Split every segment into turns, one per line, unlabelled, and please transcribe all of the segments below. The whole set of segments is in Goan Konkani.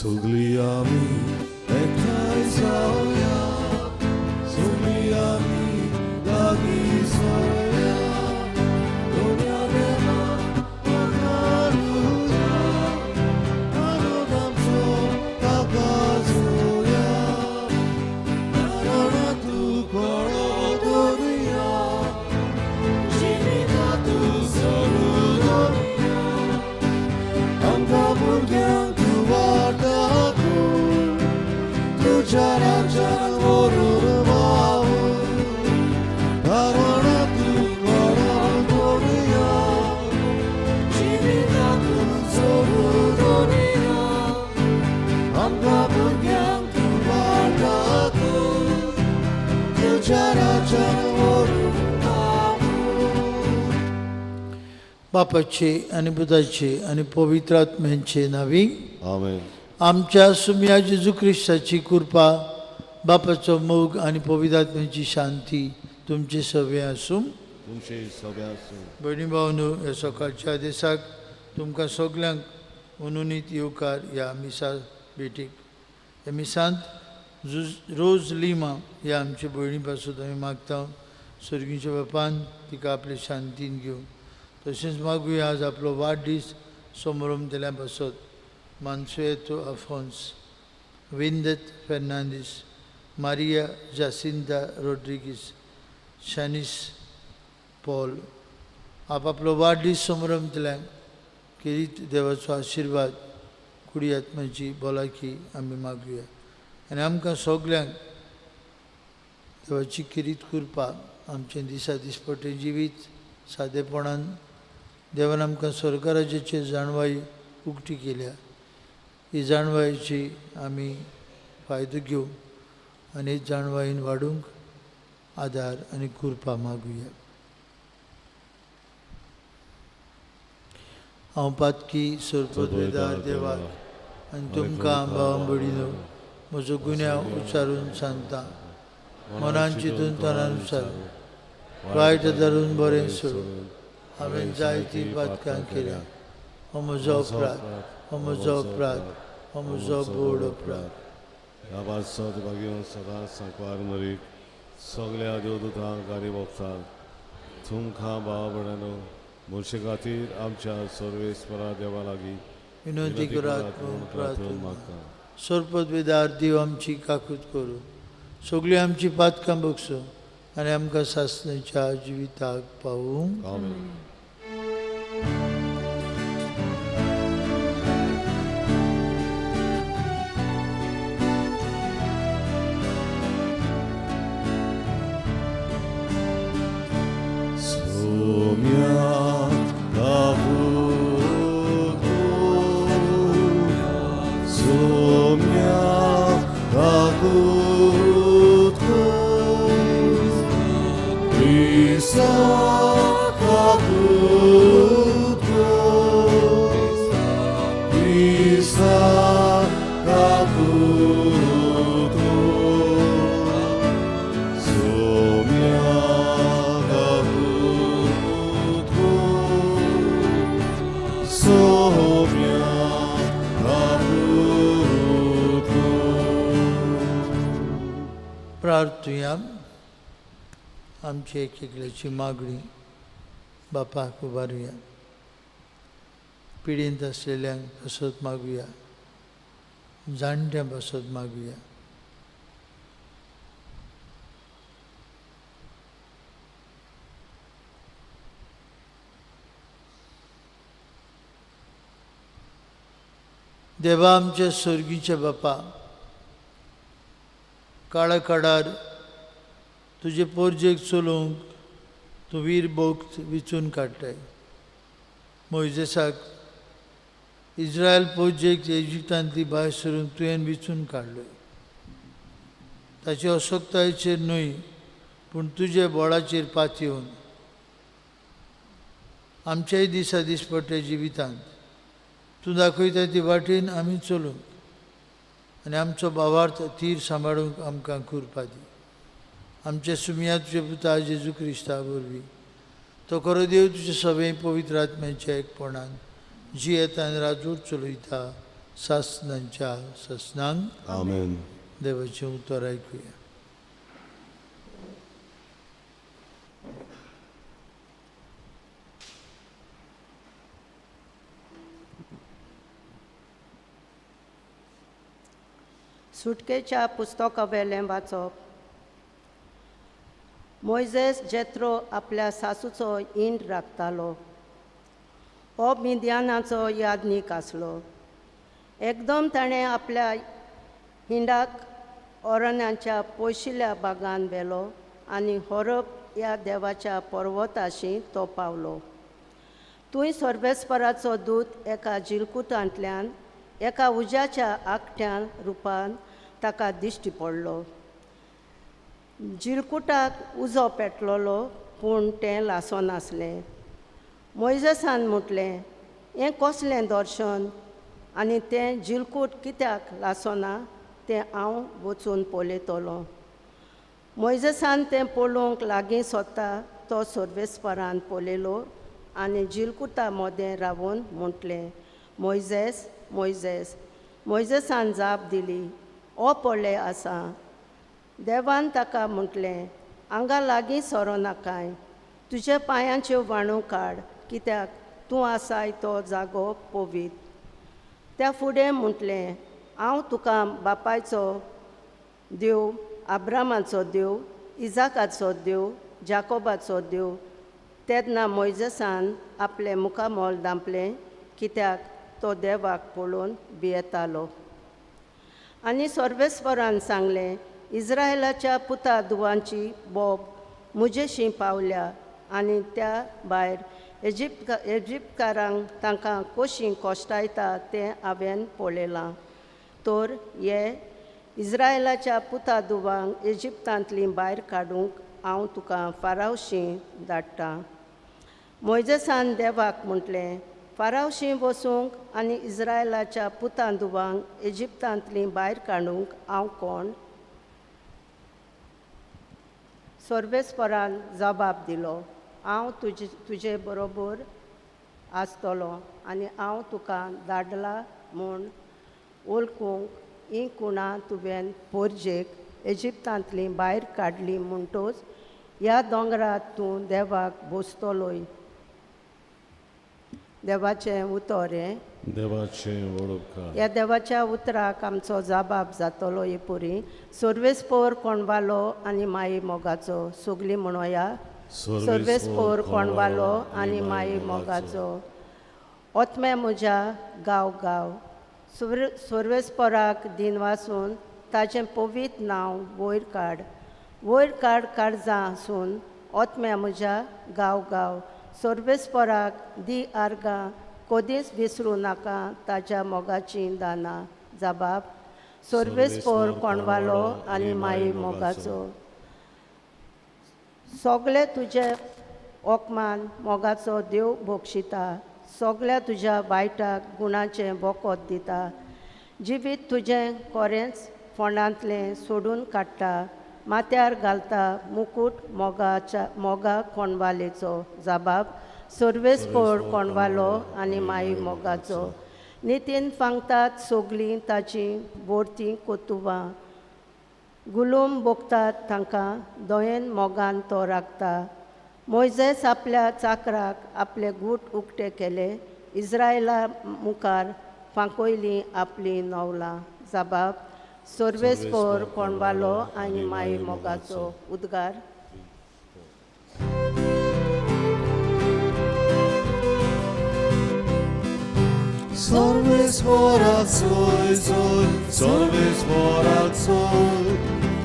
सगळी आमी एकठांय जावया, सगळी आमी लागीं सरया, दोन्या देवाक वखारुया, आनंद आमचो ताका जोया, कारण तूं कळो दर्या, जिविता तूं सोडू दर्या, आमकां भुरग्यांक तूं वाट दाखय, तुज्या राज्यांत व्हरून पावय, कारण तूं कळो दर्या, जिविता तूं सोडू दर्या, आमकां भुरग्यांक तूं वाट दाखय, तुज्या राज्यांत व्हरून पावय.
बापाचे आनी पुताचे आनी पवित्र आत्म्यांचे नावी.
आमेन.
आमच्या सुम्या जेजू क्रिस्ताची कृपा, बापाचो मोग आनी पवित्र आत्म्याची शांती तुमचे सवे आसूं.
तुमचे सगळे आसूं.
भयणी भावनो, ह्या सकाळच्या दिसाक तुमकां सगल्यांक अनुनीत येवकार ह्या मिसा भेटीक. ह्या मिसांत जुज रोज लिमा ह्या आमचे भयणी पासून आमी मागता, सर्गीच्या बापान तिका आपले शांतीन घेवं. तशेंच मागुया आज आपलो वाडदीस समोरम दिल्या पासत मानसुयेतो अफोन्स, विंदत फेर्नांदीस, मारिया जासिंता रोड्रिगीस, शॅनिस पॉल आपापलो वाडदीस समरमतल्यांक किरीत देवाचो आशिर्वाद, कुडी आत्म्याची भलायकी आमी मागुया. आनी आमकां सगल्यांक देवाची किरीत कृपा आमचें दिसा दिसपट्टें जिवीत सादेपणान देवान आमकां सरकाराचेर जाणवाय उक्ती केल्या, ही जाणवायेची आमी फायदो घेवं आनी जाणवायेन वाडूंक आदार आनी कृपा मागुया. हांव पातकी सरपदवेदार देवाक आनी तुमकां भाव भयणीनो म्हजो गुन्यांव उच्चारून सांगता. मनान चिंतून तणान उच्चारून, वायट धरून बरें सोडून हांवें जायतीं पातकां केल्या. हो म्हजो अपराध, हो म्हजो अपराध, हो म्हजो बोड अपराध.
ह्या पासत भाग्य सदांच सांकवार मरीक सगल्या देवदूतांक आनी भक्तांक, तुमकां भाव भयणांनो मनशे खातीर आमच्या सर्वेस्परा देवा लागीं
विनंती करात म्हूण प्रार्थना.
मागता.
सरपदवेदार देव आमची काकूत करूं, सगळीं आमची पातकां बगसूं आनी आमकां सासणाच्या जिविताक पावूं.
आमेन. Soumya Kavutu, Soumya Kavutu, Krishna Kavutu, Krishna Kavutu, Soumya Kavutu, Soumya Kavutu.
प्रार्थुया. आमची एक एकल्याची मागणी बापाक उबारुया. पिडींत आसलेल्यांक पासत मागुया, जाणट्यां पासत मागुया. देवा आमच्या सर्गीच्या बापा, काळा काळार तुजे पोरजेक चलोवंक तूं वीर भक्त विचून काडटाय. मोयजेसाक इज्रायल पोरजेक इजिप्तांतली भायर सरून तुवें विचून काडलोय. ताचे असक्तायेचेर न्हय पूण तुजे बळाचेर पातयेवन आमच्याय दिसा दिसपट्ट्या जिवितांत तूं दाखयता ती वाटेन आमी चलूंक आनी आमचो भावार्थ तीर सांबाळूंक आमकां कृपा दी. आमच्या सुमया तुज्या पुता जेजू क्रिस्ता वरवीं, तो खरो देव तुज्या सगळें पवित्र आत्म्याच्या एकपणान जियेता आनी राजूर चलयता सासनांच्या सासनांक.
आमेन.
देवाचें उतर आयकुया.
सुटकेच्या पुस्तकावेलें वाचप. मोयजेस जेत्रो आपल्या सासूचो इंड राखतालो. हो मिद्यानाचो यादनीक आसलो. एकदम ताणें आपल्या हिंडाक ओरण्याच्या पयशिल्ल्या बागान व्हेलो आनी होरप ह्या देवाच्या पर्वताशी तो पावलो. थंय सर्वेस्पराचो दूत एका जिलकुटांतल्यान एका उज्याच्या आकट्यान रुपान ताका दिश्टी पडलो. जिलकुटाक उजो पेटलोलो पूण तें लासनासलें. मोयजेसान म्हटलें, हें कसलें दर्शन आनी तें जिलकूट कित्याक लासना तें हांव वचून पळयतलो. मोयजेसान तें पळोवंक लागीं सोदता तो सर्वेस्परान पळयलो आनी जिलकुटा मदें रावून म्हटलें, मोयजेस, मोयजेस. मोयजेसान जाप दिली, ओ पळय आसा. देवान ताका म्हटलें, हांगा लागीं सरो नाकाय, तुज्या पांयांच्यो वाणो काड, कित्याक तूं आसाय तो जागो पवीत. त्या फुडें म्हटलें, हांव तुका बापायचो देव, आब्रामाचो देव, इजाकाचो देव, जाकोबाचो देव. तेन्ना मोयजेसान आपलें मुखामोल धांपलें, कित्याक तो देवाक पळोवन भियेतालो. आनी सर्वेस्परान सांगलें, इज्रायलाच्या पुता दुवांची बोब म्हजेशी पावल्या आनी त्या भायर इजिप्तकारांक तांकां कशीं कोश्टायता तें हांवें पळयलां. तर हे इज्रायलाच्या पुता दुवांक इजिप्तांतलीं भायर काडूंक हांव तुका फारावशी धाडटा. मोयजेसान देवाक म्हटलें, फारावशी वचूंक आनी इज्रायलाच्या पुतां दुवांक इजिप्तांतलीं भायर काडूंक हांव कोण? सर्वेस्परान जबाब दिलो, हांव तुजे बरोबर आसतलो आनी हांव तुका धाडला म्हूण वळखूंक हीं कुणां तुवें पोरजेक इजिप्तांतलीं भायर काडली म्हणटच ह्या दोंगरात तूं देवाक बसतलोय. देवाचें उतर हें.
देवाचें वडोपकार.
ह्या देवाच्या उतराक आमचो जाबाब जातलो हे पुरी. सर्वेस्पोर कोणवालो आनी माई मोगाचो. सगलीं म्हणोया, सर्वेस्पोर कोणवालो आनी माई मोगाचो. ओतमे म्हज्या गांव गांव सर्वेस्पोराक दिनवासून ताचें पवीत नांव वयर काड, वयर काड काळजां आसून. ओतम्या म्हज्या गांव गांव सर्वेस्पोराक दी आर्गां, कदींच विसरूं नाका ताच्या मोगाचीं दानां. जबाब सर्वेस्पोर कोणवालो आनी माई मोगाचो. सगळे तुजे ओकमान मोगाचो देव बक्षिता, सगळ्या तुज्या वायटाक गुणाचें बोकोत दिता. जिवीत तुजें कोरेंच फोंडांतलें सोडून काडटा, माथ्यार घालता मुकूट मोगाच्या मोगा कोणवालेचो. जबाब सर्वेस्पोर कोणवालो आनी माई मोगाचो. नितीन फांगतात सगलीं ताचीं बोरतीं कोतुबां, गुलूम भोगतात तांकां दोयेन मोगान तो राखता. मोयजेस आपल्या चाकराक आपले गूट उक्ते केले, इज्रायला मुखार फांकयलीं आपलीं नवलां. जबाब सर्वेस्पोर कोणवालो आनी माई मोगाचो. उद्गार.
सर्वेस्पोराक सोय सोय, सर्वेस्पोराक सोय,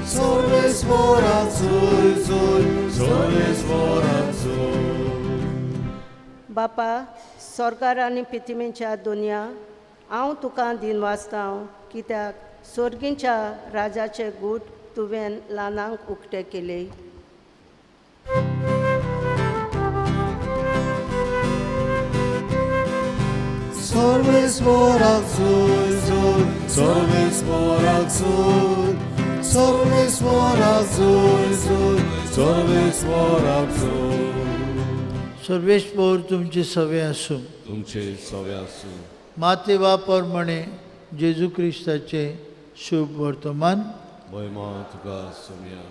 सर्वेस्पोराक सोय सोय, सर्वेस्पोराक सोय.
बापा सरकार आनी पितिमेच्या दुनिया, हांव तुका दिनवासता, कित्याक सोर्गींच्या राजाचे गूट तुवें ल्हानांक उक्ते केले.
सर्वेस्पोराक सोय सोय, सर्वेस्पोराक सोय, सर्वेस्पोराक सोय सोय, सर्वेस्पोराक सोय.
सर्वेस्पोर तुमचे सवे आसूं.
तुमचे सवे आसूं.
माते वापर म्हणे जेजू क्रिस्ताचें शुभ वर्तमान.
महिमा तुका सोम्या.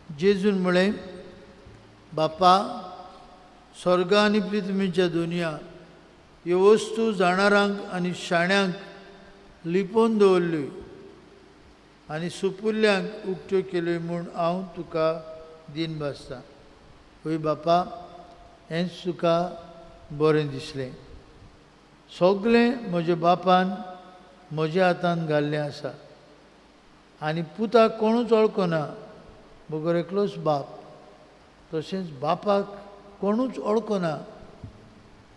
जेजून म्हळें, बापा, स्वर्ग आनी पृथ्वीच्या दुनिया ह्यो वस्तू जाणारांक आनी शाण्यांक लिपोवन दवरल्यो आनी सुपुल्ल्यांक उक्त्यो केल्यो म्हूण हांव तुका दीन भासतां. हय बापा, हेंच तुका बरें दिसलें. सगळें म्हज्या बापान म्हज्या हातान घाल्लें आसा आनी पुताक कोणूच वळखना बगर एकलोच बाप, तशेंच बापाक कोणूच वळखना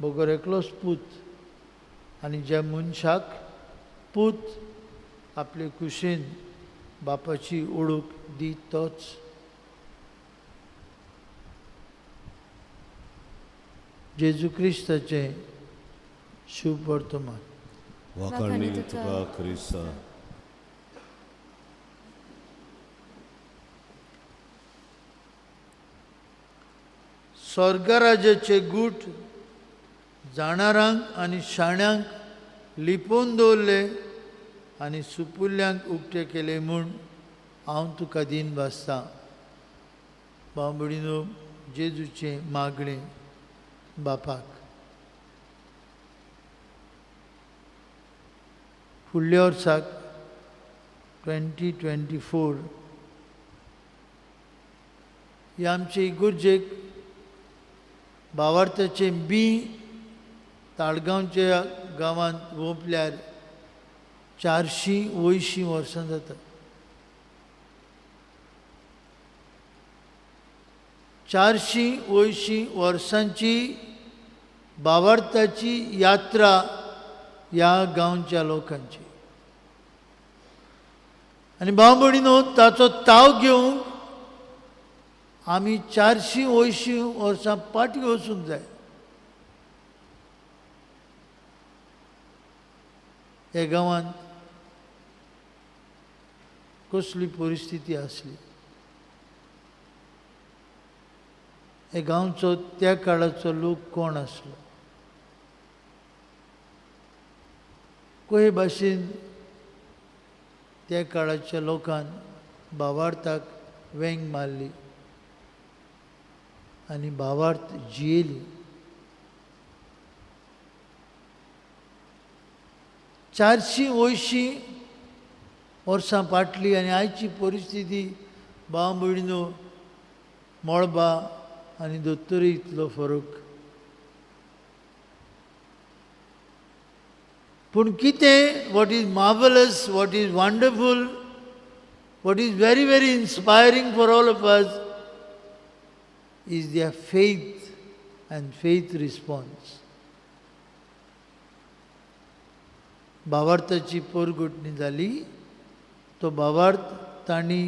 बगर एकलोच पूत, आनी ज्या मनशाक पूत आपले कुशीन बापाची ओळख दी तोच. जेजू क्रिस्ताचें शुभ वर्तमान.
वाखाणणी तुका क्रिस्ता.
स्वर्गराजाचे गूट जाणारांक आनी शाण्यांक लिपोवन दवरले आनी सुपुल्ल्यांक उक्ते केले म्हूण हांव तुका दीन भासतां. बांबडीनो, जेजूचें मागणें बापाक. फुडल्या वर्साक 2024 ही आमचे इगुर्जेक भावार्थाचें बी ताळगांवच्या गांवांत वोंपल्यार 480 वर्सां जाता. 480 वर्सांची भावार्थाची यात्रा ह्या गांवच्या लोकांची. आनी भाव भयणीनो, ताचो ताव घेवंक आमी 480 वर्सां फाटीं वचूंक जाय. ह्या गांवांत कसली परिस्थिती आसली, ह्या गांवचो त्या काळाचो लोक कोण आसलो, कशे भाशेन त्या काळाच्या लोकान भावार्थाक वेंग मारली आनी भावार्थ जियेली. 480 वर्सां फाटली आनी आयची परिस्थिती भाव भयणीनो, मळबा आनी दोतोरी इतलो फरक. पूण कितें, what is marvellous, what is wonderful, what is very very inspiring for all of us is their faith and faith response. भावार्थाची पोरगुटणी जाली, तो भावार्थ तांणी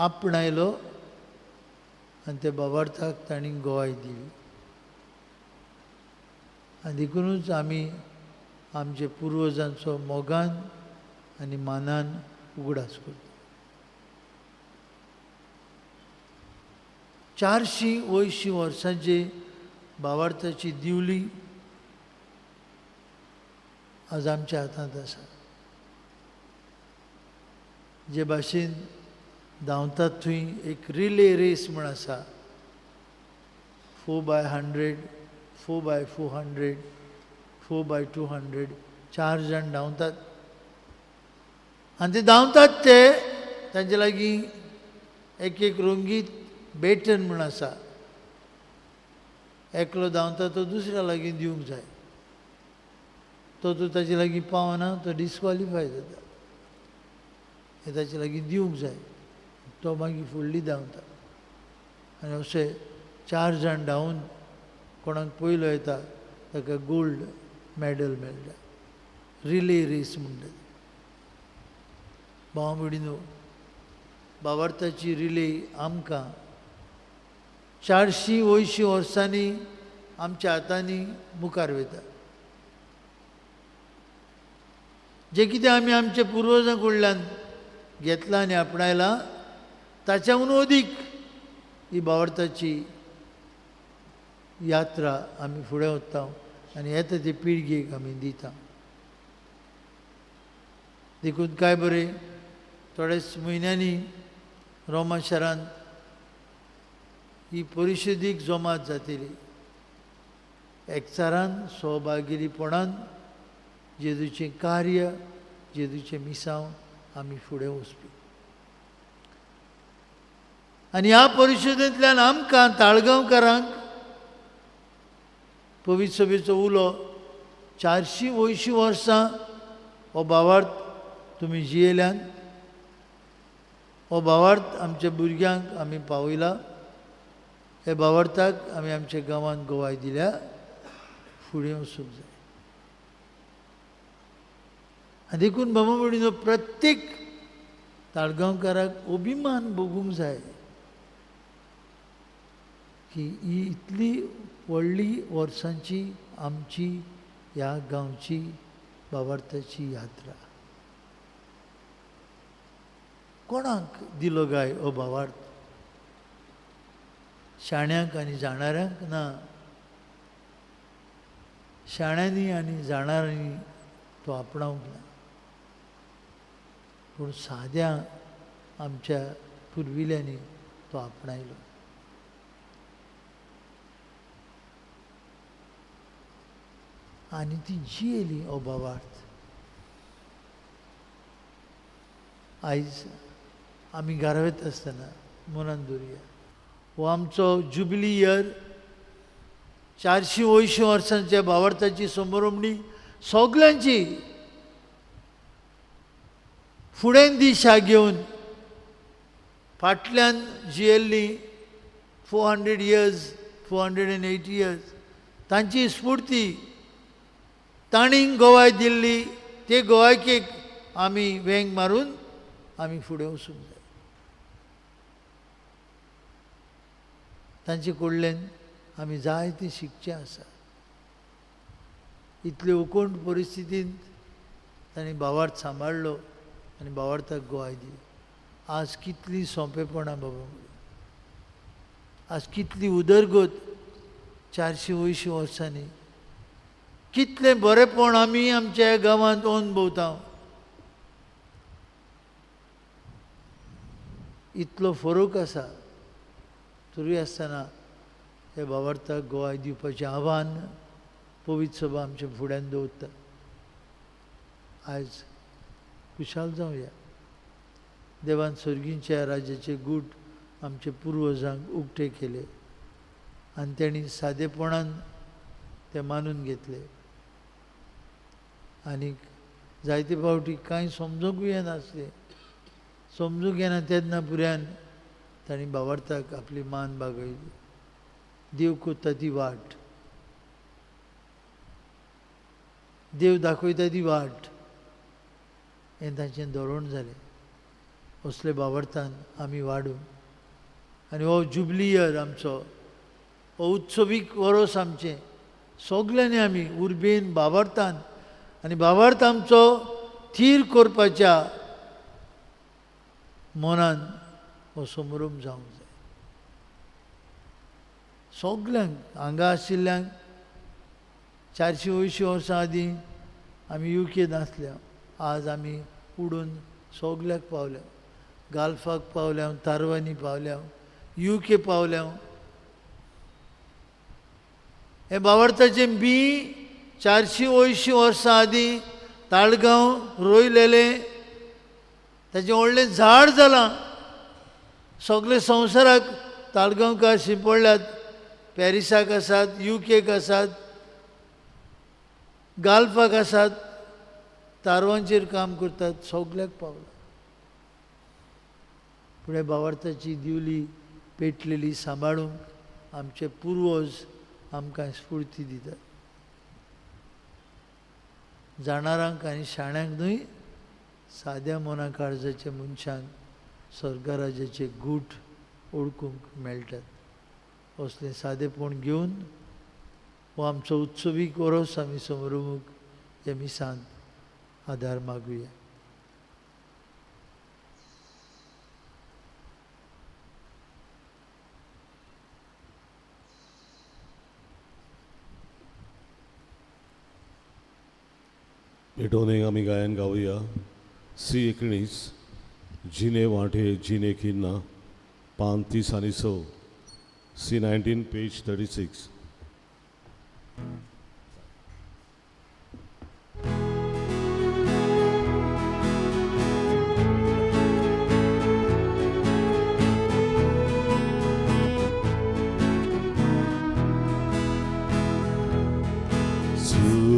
आपणायलो आनी त्या भावार्थाक तांणी गोवाय दिली. आनी देखुनूच आमी आमचे पुर्वजांचो मोगान आनी मानान उगडास करता. 480 वर्सांचे भावार्थाची दिवली आज आमच्या हातांत आसा. जे भाशेन धांवतात थंय एक रिले रेस म्हूण आसा, 4x100, 4x400, 4x200, 4 जाण धांवतात आनी ते धांवतात ते तांचे लागीं एक एक रंगीत बेटन म्हूण आसा. एकलो धांवता तो दुसऱ्या लागीं दिवंक जाय, तो तो ताचे लागीं पावना, तो डिस्क्वॉलिफाय जाता. हे ताचे लागीं दिवंक जाय, तो मागीर फुडली धांवता. आनी अशे 4 जाण धांवून कोणाक पयलो येता ताका गोल्ड मॅडल मेळटा. रिले रेस म्हणटा. भाव भयणीनो, भावार्थाची रिले आमकां 480 वर्सांनी आमच्या हातांनी मुखार वयता. जें कितें आमी आमच्या पुर्वजां कडल्यान घेतलां आनी आपणायलां ताच्याहून अदीक ही भावार्थाची यात्रा आमी फुडें वता आनी येता ते पिळगेक आमी दिता. देखून काय बरें थोड्याच म्हयन्यांनी रोमा शारांत ही परिशदीक जमात जातली. एकचारान सहभागीपणान जेजूचें कार्य, जेजूचें मिसांव आमी फुडें वचपी. आनी ह्या परिशदेंतल्यान आमकां ताळगांवकारांक पवित्र सभेचो उलो 480 वर्सां हो भावार्थ तुमी जियेल्यान, हो भावार्थ आमच्या भुरग्यांक आमी पावयला, हे भावार्थाक आमी आमच्या गांवांत गवाय दिल्या, फुडें वचूंक जाय. आनी देखून बाबा भयणीनो प्रत्येक ताळगांवकाराक अभिमान भोगूंक जाय की ही इतली व्हडली वर्सांची आमची ह्या गांवची भावार्थाची यात्रा. कोणाक दिलो गाय हो भावार्थ? शाण्यांक आनी जाणाऱ्यांक ना. शाण्यांनी आनी जाणाऱ्यांनी तो आपणावंक ना, पूण साद्या आमच्या पुर्विल्यांनी तो आपणायलो. आनी ती जियेली हो भावार्थ. आयज आमी घरावेत आसतना मनान दवरुया हो आमचो जुबली इयर, 480 वर्सांच्या भावार्थाची समरमणी सगल्यांची फुडें दिशा घेवन फाटल्यान जियेल्ली 400 years, 480 years तांची स्फूर्ती, तांणी गवाय दिल्ली ते गवायकेक आमी वेंग मारून आमी फुडें वचूंक जाय. तांचे कडल्यान आमी जायतें शिकचें आसा. इतले उकोंड परिस्थितींत तांणी भावार्थ सांबाळ्ळो आनी भावार्थाक गवाय दिली. आज कितली सोंपेपणां बाबा, आज कितली उदरगत 480 वर्सांनी, कितलें बरेंपण आमी आमच्या गांवांत अनुभवता. इतलो फरक आसा, तरी आसतना हे भावार्थाक गवाय दिवपाचें आव्हान पवित्र सभा आमच्या फुड्यान दवरता. आयज खुशाल जावया, देवान सर्गींच्या राज्याचे गूट आमचे पुर्वजांक उक्ते केले आनी तांणी सादेपणान ते मानून घेतले. आनीक जायते फावटी कांय समजूंकूय येनासलें, समजूंक येना तेन्ना पुऱ्यान तांणी भावार्थाक आपली मान बागयली. देव कोत्ता ती वाट, देव दाखयता ती वाट, हें तांचें धोरण जालें. असले भावार्थान आमी वाडूं आनी हो जुबली इयर आमचो, हो उत्सवीक वरोस आमचें सगल्यांनी आमी उर्बेन भावार्थान आनी भावार्थ आमचो थीर करपाच्या मनान हो समरूप जावंक जाय. सगल्यांक हांगा आशिल्ल्यांक 480 वर्सां आदीं आमी युके नासल्या, आज आमी उडून सगल्याक पावल्या, गाल्फाक पावल्या, तारवांनी पावल्या, युके पावल्या. हें भावार्थाचें बी 480 वर्सां आदीं ताळगांव रोयलेलें, ताचें व्हडलें झाड जालां. सगळे संवसाराक ताळगांवकार शिंपडल्यात, पॅरिसाक आसात, युकेक आसात, गाल्फाक आसात, तारवांचेर काम करतात, सगल्याक पावला. पूण हे भावार्थाची दिवली पेटलेली सांबाळूंक आमचे पुर्वज आमकां स्फूर्ती दितात. जाणारांक आनी शाण्यांक न्हय, साद्या मना काळजाच्या मनशांक स्वर्गराजाचे गूट ओळखूंक मेळटात. असलें सादेपण घेवन हो आमचो उत्सवीक वरोस आमी समरूंक ह्या मिसांत आदार मागुया.
पेटोवन एक आमी गायन गावया. सी 19 जिने वांटे जिने किन्ना पान 30 आनी 6 सी 19 पेज 36.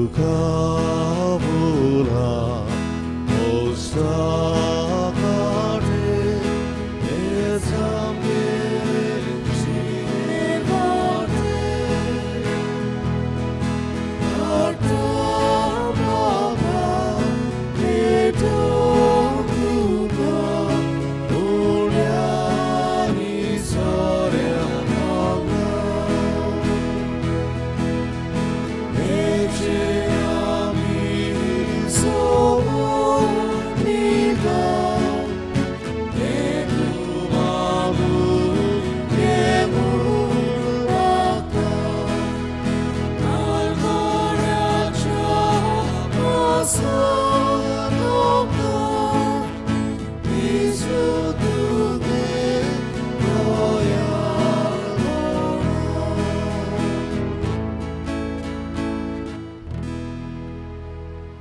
Sukabula ostakate esamge sinevate artababa etokuga ulyani soryamaga.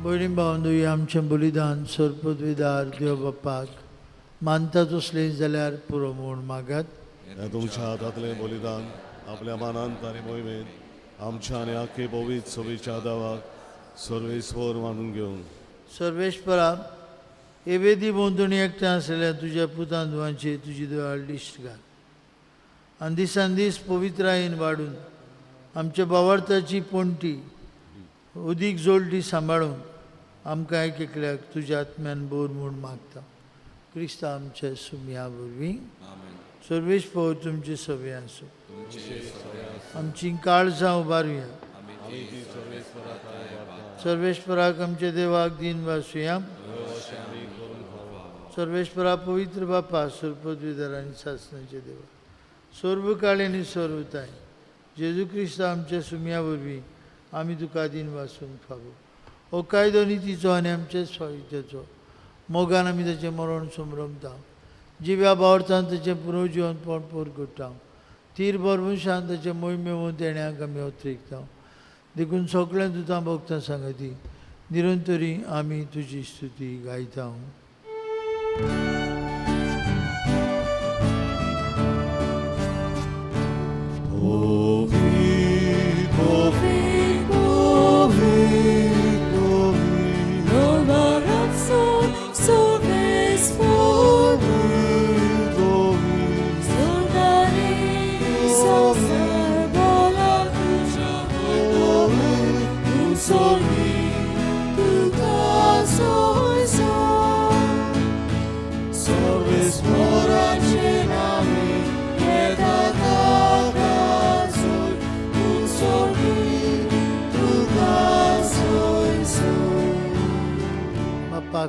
भयणी भावंदू आमचें बलिदान सरपदविदार देव बाप्पाक मानता तसलें जाल्यार पुरो म्हूण मागात.
ह्या तुमच्या हातांतलें बलिदान आपल्या मानांत आनी मोहिमेंत आमच्या आनी आख्खे पवित्र सभेच्या दावाक सर्वेस्वर मानून घेवन
सर्वेस्परा हे वेदी भोंवतणी एकठांय आसलेल्या तुज्या पुतान धुवांची तुजी दयाळ लिस्ट घाल आनी दिसान दीस पवित्रायेन वाडून आमच्या बावार्थाची पणटी उदीक जोडटी सांबाळून आमकां एक एकल्याक तुज्या आत्म्यान बोर म्हूण मागता. क्रिस्ता आमच्या सुमया वरवीं. सर्वेस्पर तुमचे सवे आसूं. आमची काळजां उबारुया. सर्वेस्पराक आमच्या देवाक दिन वासुया. सर्वेस्परा पवित्र बापा सरपदविदार आनी सासणाचे देवा सर्वकाळ आनी सर्वताय जेजू क्रिस्त आमच्या सुमया वरवीं आमी तुका दिन वासूंक फावो. हो कायदो नितीचो आनी आमच्या स्वाहित्याचो मोगान आमी ताचें मरण समरमता. जिव्या बावर्थान ताचें पुनर्जिवन पोट पोर करता. तीर भरवंशान ताचें मोहिमेवून तेण्याक आमी अत्रिकता. देखून सगळें दुतां भोगता सांगती निरंतरी आमी तुजी स्तुती गायता.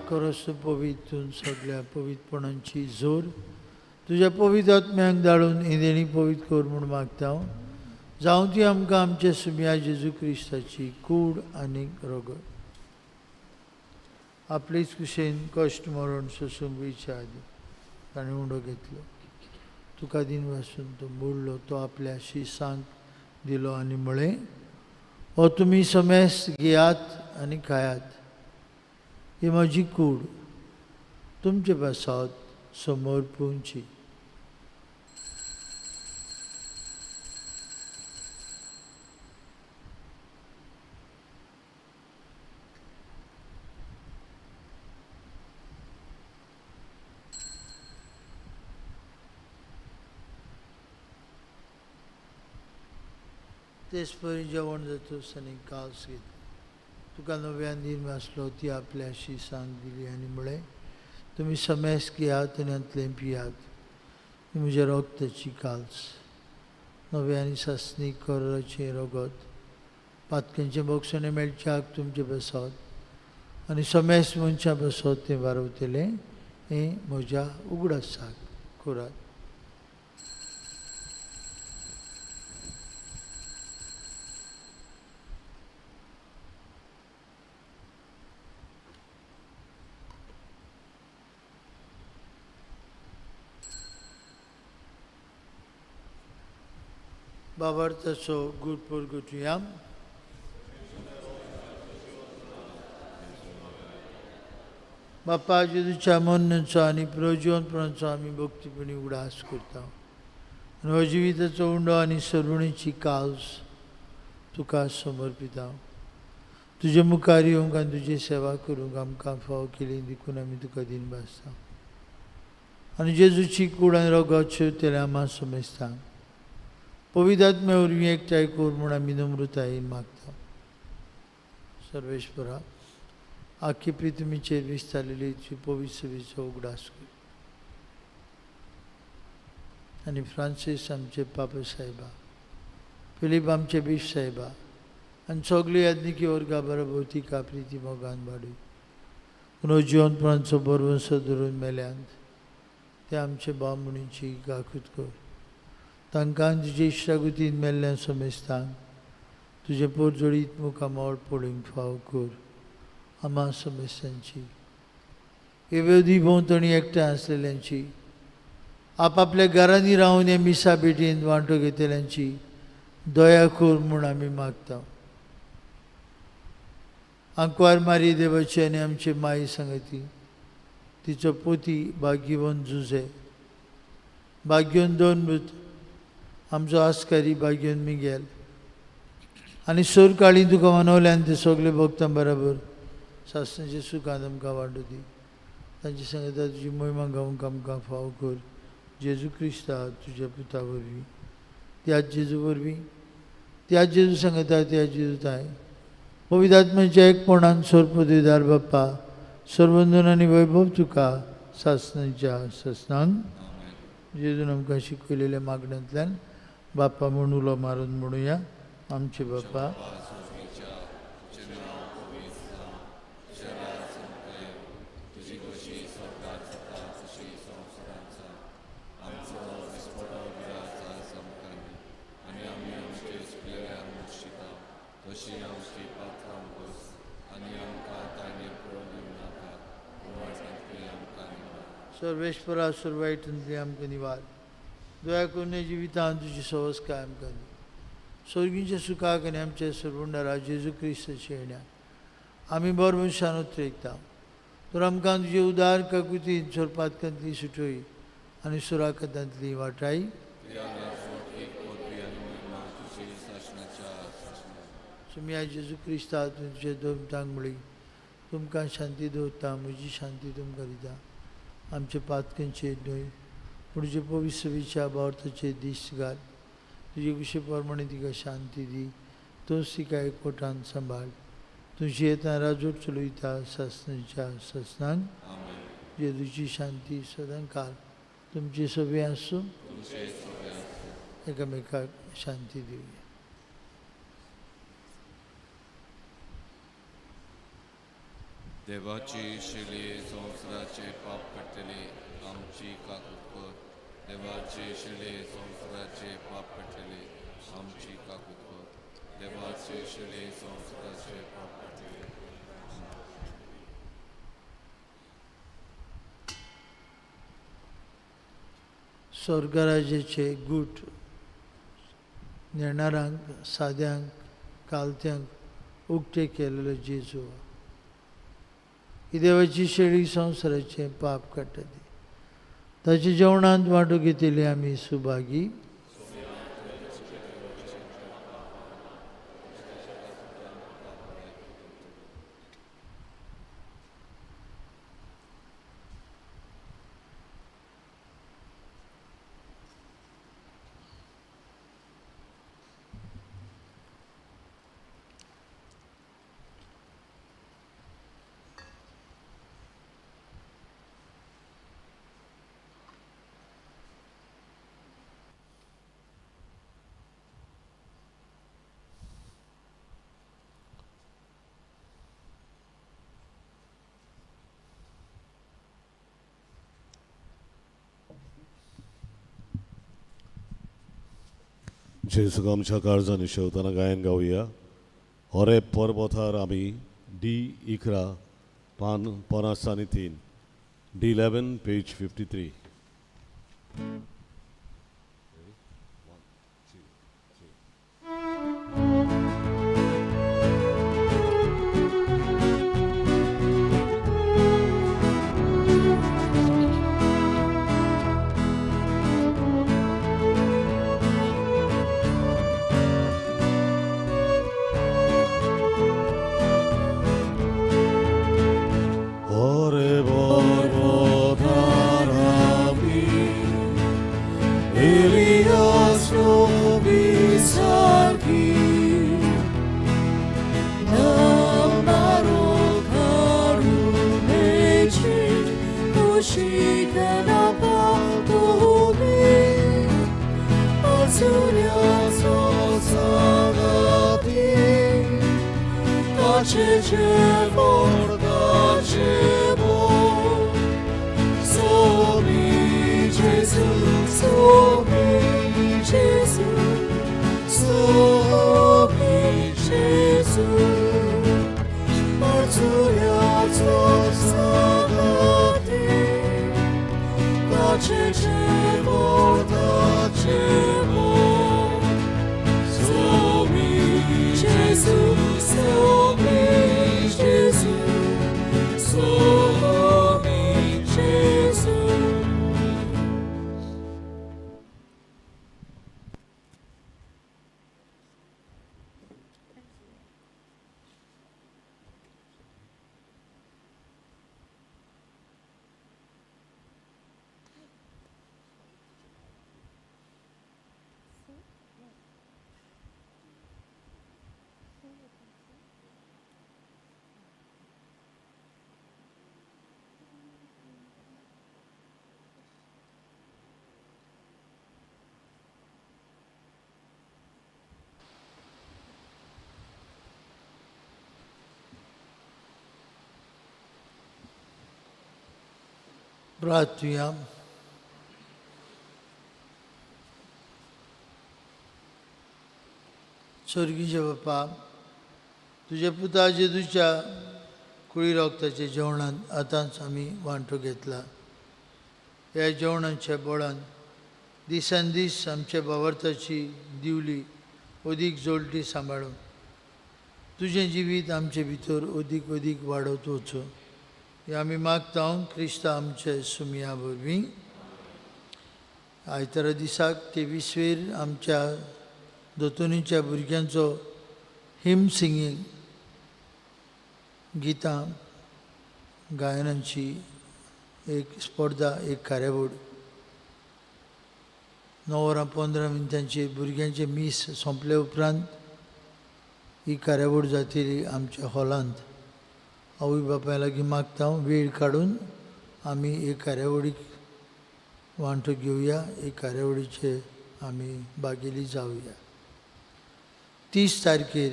करस पवित्र सगळ्या पवित्रपणांची जोर तुज्या पवित्र आत्म्यांक धाडून ही देणी पवित्र कर म्हूण मागता. जावं ती आमकां आमच्या सुमया जेजू क्रिस्ताची कूड आनी रगत. आपलेच कुशेन कश्ट मरण सोसूंक वयच्या आदीं ताणें उंडो घेतलो. तुका दिन वासून तो मोडलो. तो आपल्या शिसांक दिलो आनी म्हळें, हो तुमी समेस्त घेयात आनी खायात. ही म्हजी कूड तुमचे पासत समोर पुंची. तेच परी जेवण जातूच आनी कास घेतली. तुका नव्यान दिन वाचलो ती आपल्या शिसांक दिली आनी म्हळें, तुमी समेस्त घेयात आनी हांतलें पियात. ही म्हज्या रगताची काल्स नव्या आनी सासणीक कराचें रगत पातक्यांचें बोगसणें मेळच्याक तुमचें बसत आनी समेस्त मनशां बसत तें वारवतलें. हें म्हज्या उगडासाक करात. बाबार्थाचो गूट परगटुया. बापा जेजूच्या मरणाचो आनी प्रजीवनपणाचो आमी भक्तीपणी उगडास करता आनी हो जिविताचो उंडो आनी सर्वणीची काल्स तुका समर्पिता. तुजे मुखार येवंक आनी तुजी सेवा करूंक आमकां फावो केली देखून आमी तुका दीन भासता आनी जेजूची कूड आनी रगत शेवतेल्या आमा समजता. पवित्र आत्म्या वरवीं एकठांय कर म्हूण आमी नम्रतायेन मागता. सर्वेश्वरा, आखी पृथ्वीचेर विस्तारलेली तुजी पवित्र सभेचो उगडास कर आनी फ्रांसीस आमचे पापा साहेबा, फिलीप आमचे बीश साहेबा आनी सगळी याज्ञिकी वर्गा बरोबर तिका प्रिती मोगान वाडय. पूण जिवनपणाचो बरवंसो धरून मेल्यांत ते आमचे भाव म्हणीची गाखूत कर. तांकां तुजे इश्टागुतीन मेल्ल्या समेस्तांक तुजें पोरजोळीत मुखामळ पळोवंक फाव कर. आमा समेस्तांची वेवदी भोंवतणी एकठांय आसलेल्यांची, आपापल्या घरांनी रावन हे मिसा भेटीन वांटो घेतल्यांची दया कर म्हूण आमी मागता. आंकवार मारी देवाची आनी आमची माई सांगती, तिचो पोती भाग्यवंत जुझे, भाग्यवंत दोन मृत, आमचो आस्कारी भाग्यवंत मिगेल आनी सोर काळी तुका मनवल्यान ते सगळे भक्तां बराबर सासणाचे सुखान आमकां वांटो दी. तांचे सांगता तुजी मोहिमा गावंक आमकां फाव कर. जेजू क्रिस्ता तुज्या पुता वरवीं, त्याच जेजू वरवीं, त्याच जेजू सांगता त्या जेजू ताय पवित्र आत्म्याच्या एकपणान सोरपदवीदार बाप्पा सर्वंदन आनी वैभव तुका सासणाच्या सासणान. जेजून आमकां शिकयलेल्या मागण्यांतल्यान बाप्पा म्हूण उलो मारून म्हणुया. आमचे बाप्पा, सर्वेश्वरा सुरवायटंतली आमकां निवार, दया करून जिवितांत तुजी सवसकाय आमकां दी. स्वर्गींच्या सुखाक आनी आमच्या सर्वंडारा जेजू क्रिस्ताच्या येण्याक आमी बरो मनशान उतरेकता. तर आमकां तुजे उदार काकुतीन सोरपातकांतली सुटोय आनी सुराकतांतली वाटाय. सुमिया जेजू क्रिस्ता तुमचे दोन तांग म्हळी, तुमकां शांती दवरता, म्हजी शांती तुमकां दिता. आमचे पातकांचेर न्हय पूण तुजे पवित्र सभेच्या भावार्थाचेर दीस घाल. तुजे कुशे प्रमाणे तिका शांती दी, तूंच तिका एकवटान सांबाळ. तुजी येतना राजवट चलयता सासणाच्या सासणाक. जेजूची शांती सदां काल तुमची सभे आसूं. एकामेकाक शांती दिवया.
देवाची शिली संवसाराचे पाप काडटली आमची काकूत कर. देवाची शिली संवसाराचे पाप काडटली आमची काकूत कर. देवाची शिली संवसाराचे पाप काडटली.
स्वर्गराजाचे गूट नेणारांक, साद्यांक, कालत्यांक उक्ते केलेलो जेजू ही देवाची शेळी संवसाराचें पाप काडटा. ताच्या जेवणांत वांटो घेतिल्ली आमी सुभागी.
जेजूक आमच्या काळजांनी शेवतना गायन गावया. होरे पर्वतार आमी डी 11 पान 50 आनी 3, डी 11 पेज 53. 切解放大解放，所比耶稣，所比耶稣，所比耶稣，而主要做撒的，大切解放大解放。So me, Jesus, so me, Jesus, so me, Jesus.
प्रार्थुया. स्वर्गीचे बापा, तुज्या पुता जेजूच्या कुळी रोगताच्या जेवणांत आतांच आमी वांटो घेतला. ह्या जेवणाच्या बोळान दिसान दीस आमच्या भावार्थाची दिवली अदीक जोडटी सांबाळून तुजें जिवीत आमचे भितर अदीक अदीक वाडत वचूं हें आमी मागता क्रिस्ता आमचे सुमया वरवीं. आयतारा दिसाक तेवीसवेर आमच्या दोतोनीच्या भुरग्यांचो हिम सिंगींग, गितां गायनांची एक स्पर्धा, एक कार्यावळ 9 वरां 15 मिनटांचेर भुरग्यांचें मीस सोंपले उपरांत ही कार्यावळ जातली आमच्या हॉलांत. आवय बापाय लागीं मागता, वेळ काडून आमी हे कार्यावळीक वांटो घेवया, हे कार्यावळीचे आमी भागेली जावया. 30 तारखेर,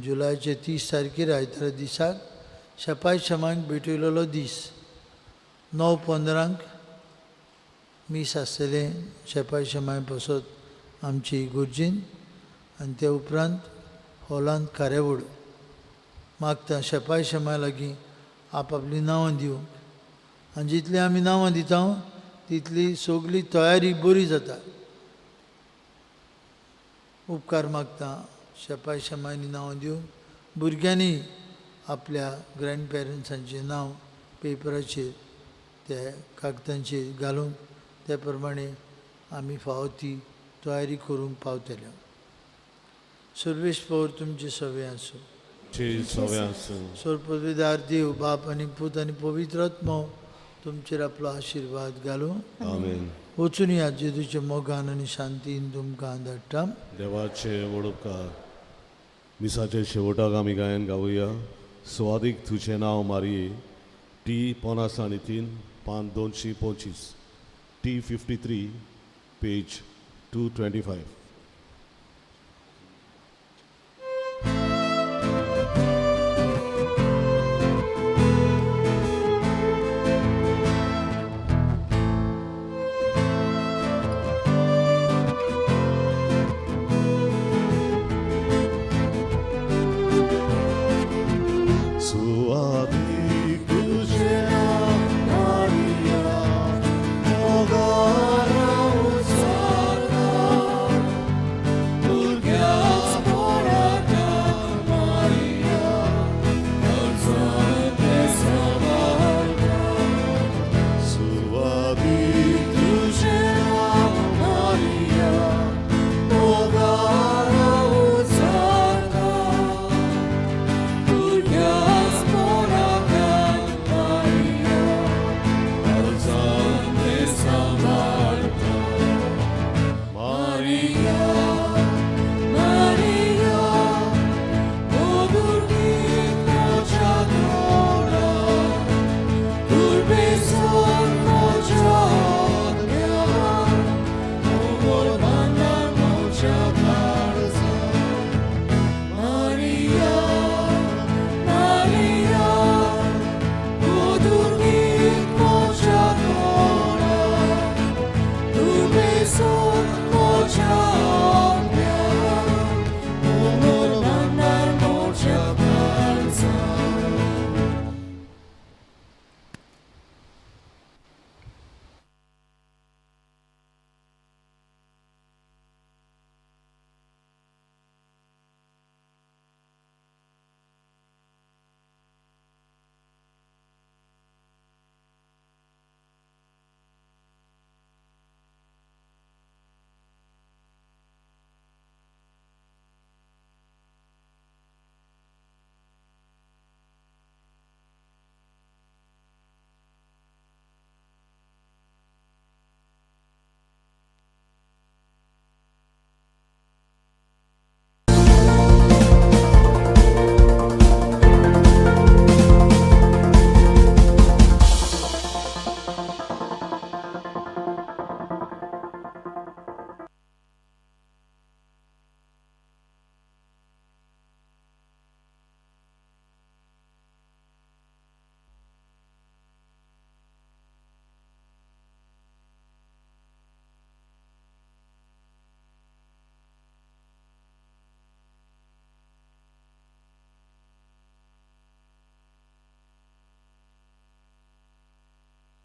जुलयाचे 30 तारखेर आयतारा दिसाक शेपाय शमाक भेटयलेलो दीस. 9:15क मीस आसतलें शेपाय शमाय बसत आमची इगर्जीन आनी ते उपरांत हॉलांत कार्यावळ. मागता शेपाय शमाय लागीं आपआपलीं नांवां दिवंक आनी जितली आमी नांवां दिता तितली सगली तयारी बरी जाता. उपकार मागता शेपाय शमायनी नांवां दिवंक. भुरग्यांनी आपल्या ग्रँड पेरंट्सांचें नांव पेपराचेर, त्या कागदांचेर घालूंक, त्या प्रमाणे आमी फावो ती तयारी करूंक पावतले. सर्वेस्पर तुमचे सवे आसूं.
सगळें आसूं.
सर्वपदवीदार देव बाप आनी पूत आनी पवित्र आत्मो तुमचेर आपलो आशिर्वाद घालूं.
आमेन.
वचून या, जेजूच्या मोगान आनी शांतीन तुमकां धाडटा.
देवाचे व्हड उपकार. मिसाचे शेवटाक आमी गायन गावया, सुवादीक तुजें नांव मारये, टी 53, पान 225, T 53, page 225.